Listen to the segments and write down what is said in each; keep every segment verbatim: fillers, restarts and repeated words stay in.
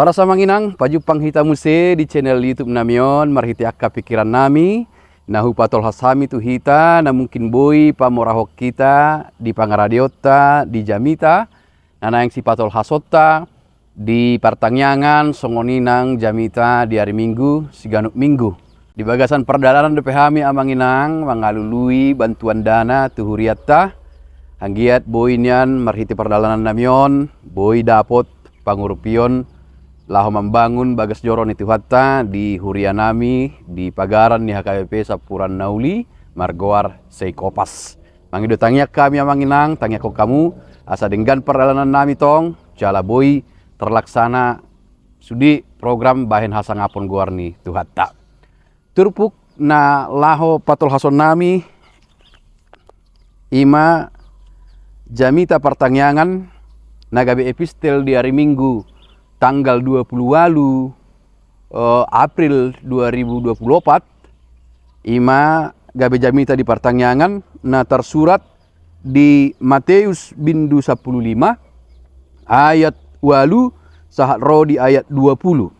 Horas amang inang, pajumpang hita muse di channel YouTube nami on marhite angka pikiran nami, na hupatolhas hami tu hita na mungkin boi pamorahon hita di pangaradeonta di jamita, na naeng sipatolhasonta di partangiangan songon i nang jamita di ari Minggu, siganup Minggu. Di bagasan pardalanan dope hami amang inang mangalului bantuan dana tu hurianta, anggiat boi nian marhite pardalanan nami on, boi dapot pangurupion laho mambangun bagas joro ni Tuhanta di huria nami di pagaran ni H K B P Sampuran Na Uli margoar Seikopas. Mangido tangiang hami amang inang, tangiangkon hamu asa denggan pardalanan nami tong, jala boi terlaksana sude program bahen hasangapon goar ni Tuhanta. Turpuk na laho patolhason nami i ma jamita partangiangan na gabe epistel di ari Minggu tanggal dua puluh walu, eh, April dua ribu dua puluh opat, i ma gabe jamita di partangiangan na tarsurat di Mateus bindu sampulu lima ayat walu sahat ro di ayat dua puluh.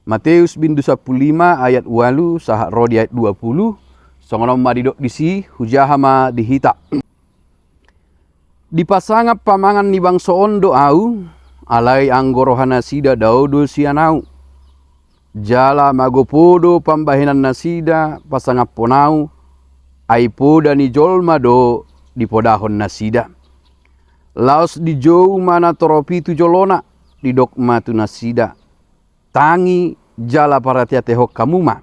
Mateus bindu sampulu lima ayat walu sahat ro di ayat dua puluh, songon on ma didok disi, hujaha ma di hita. Dipasangap pamangan ni bangso on do Ahu, alai anggo roha nasida dao do sian Ahu. Jala mago podo pambahenan nasida pasangaphon Ahu, ai poda ni jolma do dipodahon nasida. Laos dijou ma na toro pitu jolona, didok ma tu nasida, tangi jala parateatehon hamu ma.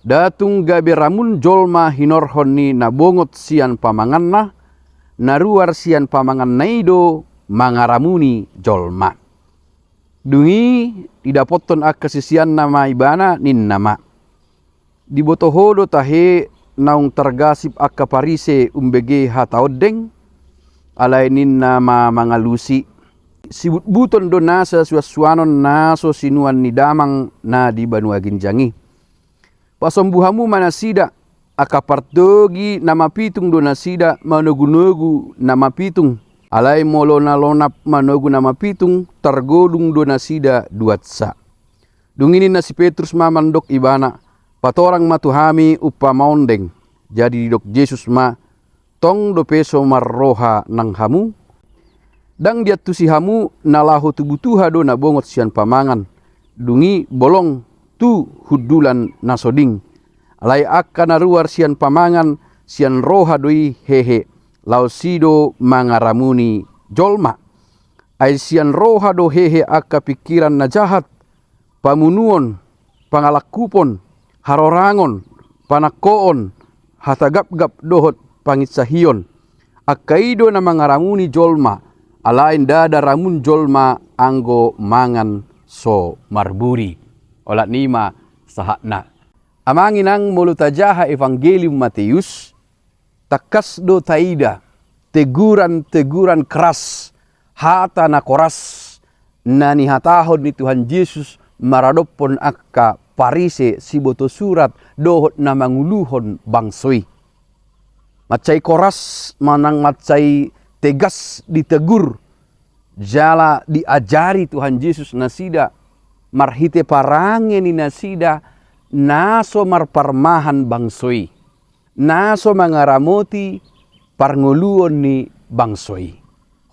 Nda tung gabe ramun jolma hinorhon ni na bongot sian pamanganna, na ruar sian pamanganna i do mangaramuni jolma. Dung i didapothon angka siseanna ma ibana ninna ma, diboto ho do tahe naung targasip angka Parise umbege hata ondeng, alai ninna ma mangalusi, sibutbuton do nasa suansuanon na so sinuan ni damang na di banua ginjang i. Pasombu hamu ma nasida, angka partogi na mapitung do nasida manogunogu na mapitung, alai molo na lonap manogu na mapitung targodung do nasida duansa. Dung i ninna si Petrus ma mandok ibana, patorang ma tu hami umpama ondeng. Jadi didok Jesus ma, tong dope so marroha nang hamu? Ndang diantusi hamu na laho tu butuha do na bongot sian pamangan, dung i bolong tu hundulan na so ding. Alai angka na ruar sian pamangan, sian roha do i hehe, laos i do mangaramuni jolma. Ai sian roha do hehe angka pingkiran na jahat, pamunuon, pangalangkupon, harorangon, panangkoon, hatagapgap dohot panginsahion. Angka i do na mangaramuni jolma, alai ndada ramun jolma anggo mangan so marburi. Olat ni i ma sahatna. Amang inang, molo tajaha Evangelium Mateus, tangkas do taida teguran-teguran keras, hata na koras na nihatahon ni Tuhan Jesus maradophon angka Parise, siboto surat dohot na manguluhon bangso i. Mansai koras manang mansai tegas ditegur jala diajari Tuhan Jesus nasida marhite parange ni nasida na so marparmahan bangso i, na so mangaramoti parngoluon ni bangso i.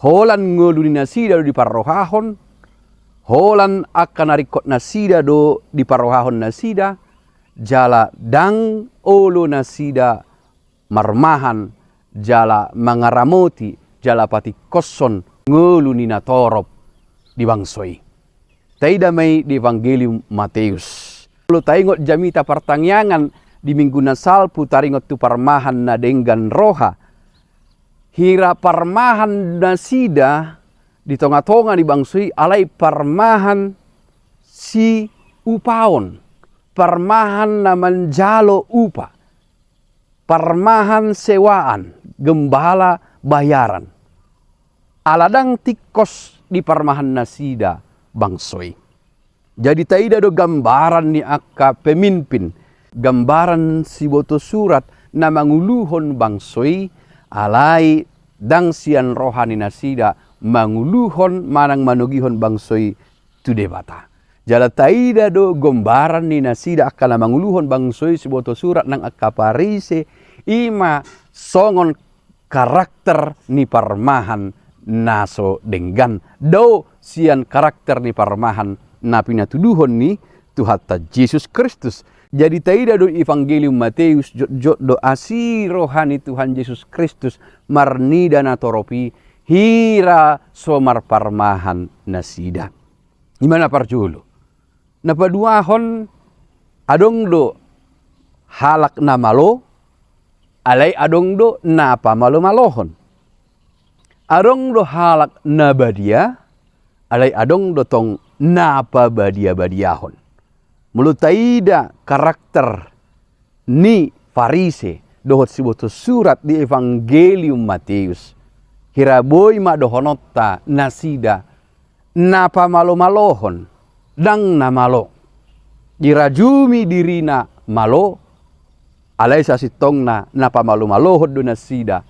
Holan ngolu ni nasida do diparrohahon, holan angka na ringkot nasida do diparrohahon nasida, jala ndang olo nasida marmahan jala mangaramoti jala patingkoshon ngolu ni natorop di bangso i. Taida ma i di Evangelium Mateus. Molo taingot jamita partangiangan di Minggu na salpu taringot tu parmahan na denggan roha. Hira parmahan nasida di tongatonga ni bangso i alai parmahan siupaon, parmahan na manjalo upa, parmahan sewaan, gembala bayaran. Ala ndang tingkos diparmahan nasida bangso i. Jadi taida do gambaran ni angka pemimpin, gambaran siboto surat na manguluhon bangso i, alai ndang sian roha ni nasida manguluhon manang manogihon bangso i tu Debata. Jala taida do gombaran ni nasida angka na manguluhon bangso i siboto surat nang angka Parise, i ma songon karakter ni parmahan na so denggan, dao sian karakter ni parmahan na pinatuduhon ni Tuhanta Jesus Kristus. Jadi taida do Evangelium Mateus, jotjot do asi roha ni Tuhan Jesus Kristus marnida natorop i, hira so marparmahan nasida. I ma na parjolo. Na paduahon, adong do halak na malo, alai adong do na pamalomalohon. Adong do halak na badia, alai adong do tong na pabadiabadiahon. Molo taida karakter ni Parise dohot siboto surat di Evangelium Mateus, hira boi ma dohononta nasida na pamalomalohon, ndang na malo. Dirajumi dirina malo, alai sasintongna na pamalomalohon do nasida.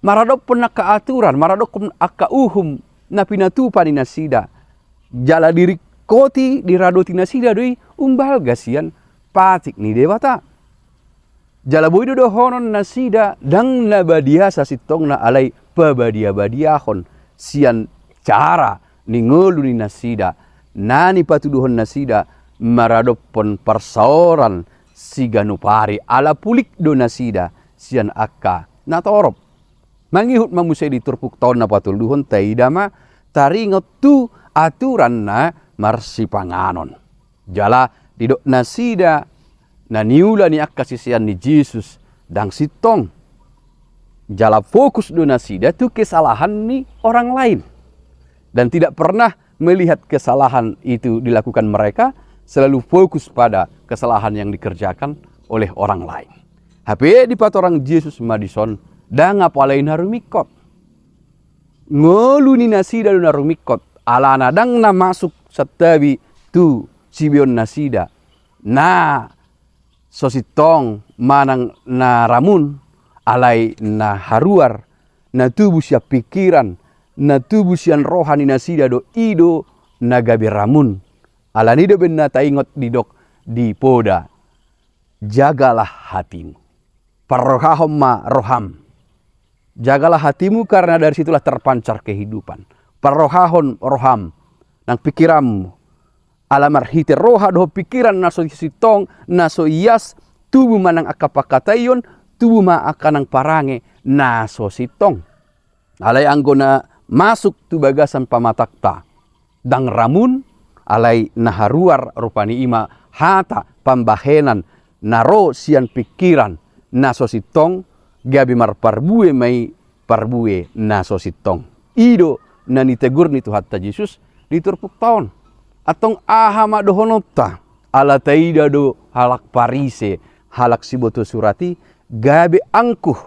Maradophon angka aturan, maradophon angka uhum na pinatupa ni nasida. Jala diringkoti, diradoti nasida do i umbalga sian patik ni Debata. Jala boi do dohonon nasida ndang na badia sasintongna, alai pabadiabadiahon sian cara ni ngolu ni nasida, na nipatuduhon nasida maradophon parsaoran siganup ari, ala pulik do nasida sian angka natorop. Mangihut ma muse di turpukta on na patoluhon, taida ma taringot tu aturan na marsipanganon. Jala didok nasida na niula ni angka sisean ni Jesus ndang sintong. Jala fokus do nasida tu kesalahan ni orang lain. Dan tidak pernah melihat kesalahan itu dilakukan mereka, selalu fokus pada kesalahan yang dikerjakan oleh orang lain. Hape dipatorang Jesus ma dison, ndang apala i na rumingkot. Ngolu ni nasida do na rumingkot, alana ndang na masuk santabi tu sibeon nasida. Na so sintong manang na ramun, alai na haruar, na tubu sian pingkiran, na tubu sian roha ni nasida do, i do na gabe ramun. Alani i do umbahen na taingot didok di poda, jagalah hatimu. Parrohahon ma roham. Jagalah hatimu, karena dari situlah terpancar kehidupan. Parrohahon roham, nang pingkiranmu. Ala marhite roha dohot pingkiran na so sintong, na so ias, tubu ma nang angka pangkataion, tubu ma angka nang parange na so sintong. Alai anggo na masuk tu bagasan pamatangta, ndang ramun, alai na haruar, rupani i ma hata pambahenan na ro sian pingkiran na so sintong, gabe marparbue ma i parbue na so sintong. I do na nitegur ni Tuhanta Jesus di turpukta on. Antong aha ma dohononta, ala taida do halak Parise, halak siboto surat i, gabe angkuh,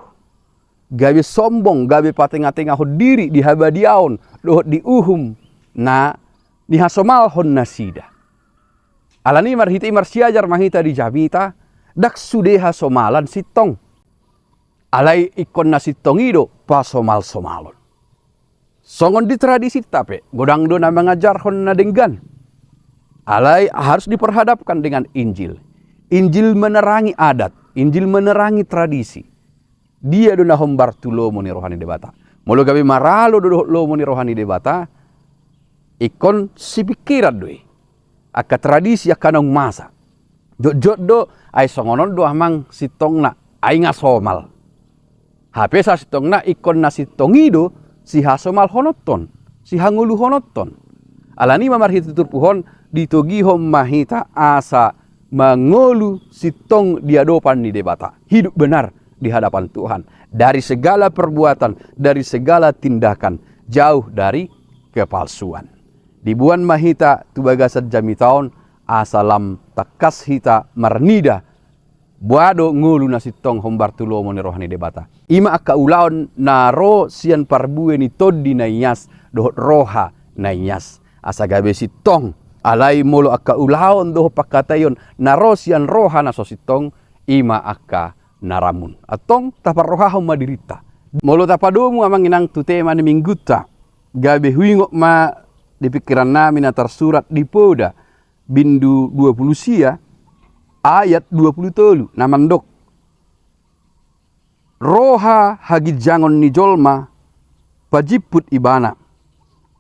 gabe sombong, gabe patengatengahon diri di habadiaon dohot di uhum na nihasomalhon nasida. Alani i marhite i marsiajar ma hita di jamita, ndang sude hasomalan sintong. Alai ingkon na sintong i do pasomalsomalon. Songon di tradisinta pe, godang do na mangajarhon na denggan. Alai harus diperhadapkan dengan Injil. Injil menerangi adat, Injil menerangi tradisi. Dia do na hombar tu lomo ni roha ni Debata. Molo gabe maralo do dohot lomo ni roha ni Debata, ingkon sipingkiran do i. Angka tradisi, angka naung masa. Jotjot do, ai songon on do amang sintongna, ai nga somal. Hape sasintongna ingkon na sintong i do sihasomalhononton, sihangoluhononton. Alani i ma marhite turpuk on, ditogihon ma hita asa mangolu sintong di adopan ni Debata. Hidup benar di hadapan Tuhan. Dari segala perbuatan, dari segala tindakan, jauh dari kepalsuan. Diboan ma hita tu bagasan jamita on, asa lam tangkas hita marnida, boha do ngolu na sintong hombar tu lomo ni roha ni Debata. I ma angka ulaon na ro sian parbue ni tondi na ias dohot roha na ias, asa gabe sintong. Alai molo angka ulaon dohot pangkataion na ro sian roha na so sintong, i ma angka na ramun. Antong taparrohahon ma dirinta. Molo tapadomu amang inang tu tema ni minggunta, gabe huingot ma di pikiran nami na tarsurat di Poda, bindu dua pulu sia, ayat dua pulu tolu, na mandok: Roha haginjangon ni jolma pajimput ibana,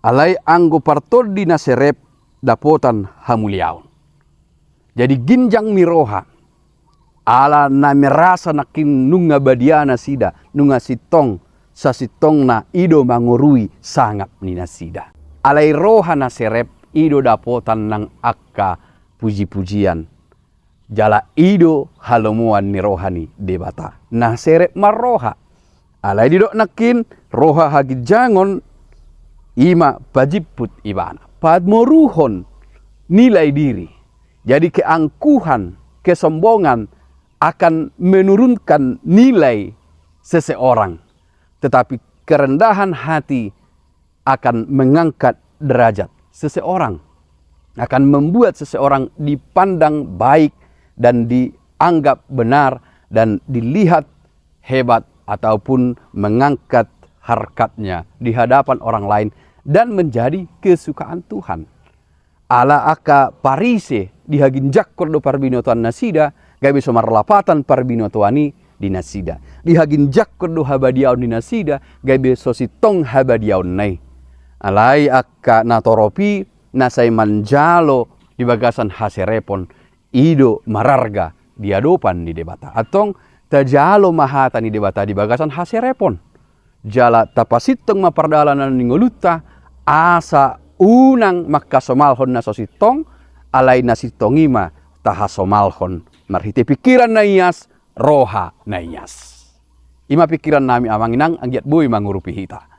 alai anggo partondi na serep dapotan hamuliaon. Jadi ginjang ni roha, ala na merasa nangkin nunga badia nasida, nunga sintong, sasintongna i do mangorui sangap ni nasida. Alai roha na serep i do dapotan nang angka pujipujian. Jala i do halomoan ni roha ni Debata. Na serep marroha. Alai didok nangkin roha haginjangon i ma pajimput ibana. Pamoruhon nilai diri. Jadi keangkuhan, kesombongan akan menurunkan nilai seseorang. Tetapi kerendahan hati akan mengangkat derajat seseorang, akan membuat seseorang dipandang baik dan dianggap benar dan dilihat hebat ataupun mengangkat harkatnya di hadapan orang lain dan menjadi kesukaan Tuhan. Ala angka Parise dihaginjangkon do parbinotoan nasida, gabe so marlapatan parbinotoan i di nasida. Dihaginjangkon do habadiaon ni nasida, gabe so sintong habadiaonna i. Alai angka natorop i na sai manjalo di bagasan haserepon, i do mararga di adopan ni Debata. Antong tajalo ma hata ni Debata di bagasan haserepon. Jala tapasintong ma pardalanan ni ngolunta, asa unang mangkasomalhon na so sintong, alai na sintong i ma tahasomalhon marhite pikiran na ias, roha na ias. I ma pikiran nami amang inang, anggiat boi mangurupi hita.